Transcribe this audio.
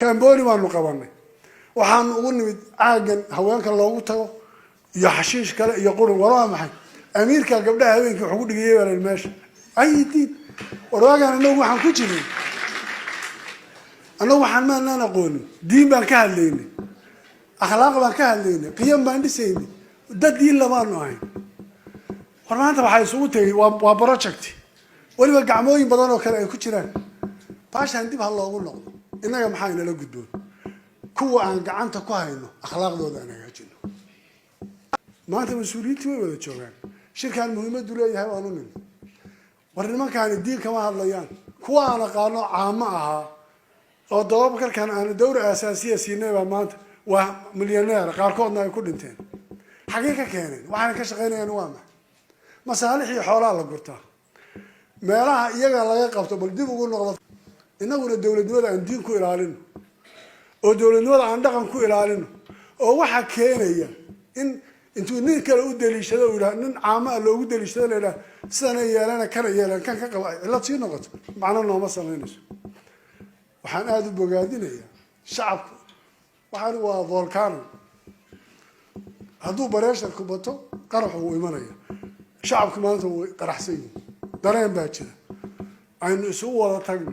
Kamboni baanu qabanay. Waxaanu ugu nimid caagan haweenka loogu tago iyo xashiish kale iyo qurun. War waa maxay? Amiirka gabdhaha habeenkii wuxuu ku dhigayay baa la yidhi meesha ay diin. War waagaan annagu waxaan ku jirnay, annagu waxaan maanaan aqoonin. Diin baan ka hadlaynay, akhlaaq baan ka hadlaynay, qiyam baan dhisaynay, dad diin lamaanu ahayn. War maanta waxaa isugu tegay waa project weliba gacmooyin badan oo kale ay ku jiraan. Baashaan dib ha loogu noqdo. Innaga maxaa inala gudboon? Kuwa aan gacanta ku hayno akhlaaqdooda aan hagaajino. Maanta mas-uuliyiintii way wada joogaan. Shirkaan muhiimaddu leeyahay waan u nimi. War nimankaani diin kama hadlayaan. Kuwa aan aqaano caamo ahaa oo dababarkan aanu dawra asaasiya siinay baa maanta waa milyaneer, qaarkoodna ay ku dhinteen. Xagee ka keeneen? Waxaana ka shaqaynayaan waa maxay? Masaalix iyo xoolaa la gurtaa meelaha iyaga laga qabto. Bal dib ugu noqdo. Innaguna dowladnimada aan diin ku ilaalino oo dowladnimada aan dhaqan ku ilaalino, oo waxa keenaya in intuu nin kale u daliishado u yidhaha, nin caama ah loogu daliishado, la yidhaha sidana yeelana kana yeelan, kan ka qaba cillad sii noqoto, macno nooma samaynayso. Waxaan aada u bogaadinayaa shacabku. Waxaan waa volcano, hadduu pressure-ku bato qaraxu wuu imanaya. Shacabku maanta way qaraxsan yihin, dareen baa jira. Aynu isugu wada tagno.